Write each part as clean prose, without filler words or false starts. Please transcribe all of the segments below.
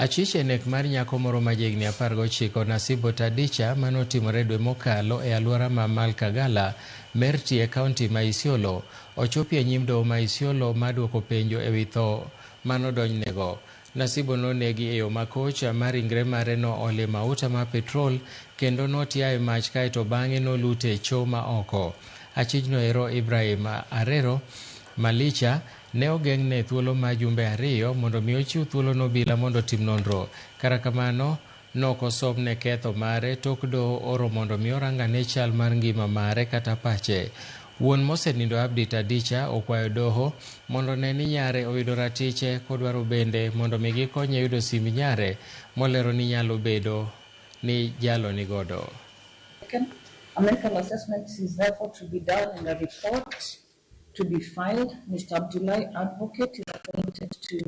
Achich e nek mar nyako moro ma jahigni 19 Nasibo Tadicha manotimore dwe mokalo e alwora ma Malkagala, Merti e kaunti ma Isiolo, ochopi e nyim doho ma Isiolo mar duoko penjo ewi tho manodonjnego. Nasibo nonegi e yo makoch ma ringre mare noolie mauta ma petrol kendo notiaye mach kaeto bang'e nolute e cho ma oko. Achijno ero Ibrahim Arero Malicha ne ogeng'ne thuolo mar jumbe 2 mondo mi ochiw thuolo ne obila mondo otim nonro. Kata kamano, nokosomne ketho mare tok doho oro mondo mi orangane chal mar ngima mare kata pache. Wuon mosenindo Abdi Tadicha okwayo doho mondo ne ni nyare oyudo ratiche kodwaro bende mondo mi gikonye yudo simb nyare molero ni nyalo bedo ni jalo nigodo. A medical assessment is therefore to be done and a report to be filed. Mr. Abdullahi Advocate is appointed to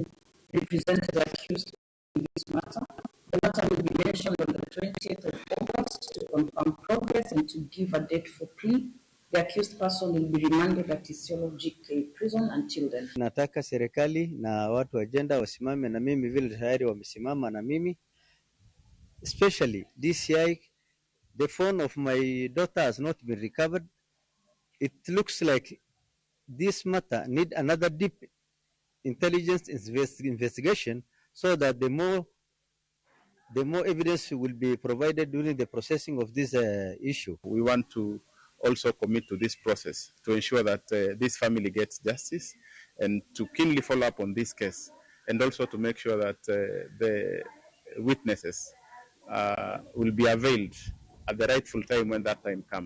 represent the accused in this matter. The matter will be mentioned on the 20th of August to confirm progress and to give a date for plea. The accused person will be remanded at Isiolo GK prison until then. Nataka serikali na watu wa gender wasimame na mimi vile tayari wamesimama na mimi, especially DCI. The phone of my daughter has not been recovered. It looks like this matter need another deep intelligence investigation so that the more evidence will be provided during the processing of this issue. We want to also commit to this process to ensure that this family gets justice and to keenly follow up on this case, and also to make sure that the witnesses will be availed at the rightful time when that time comes.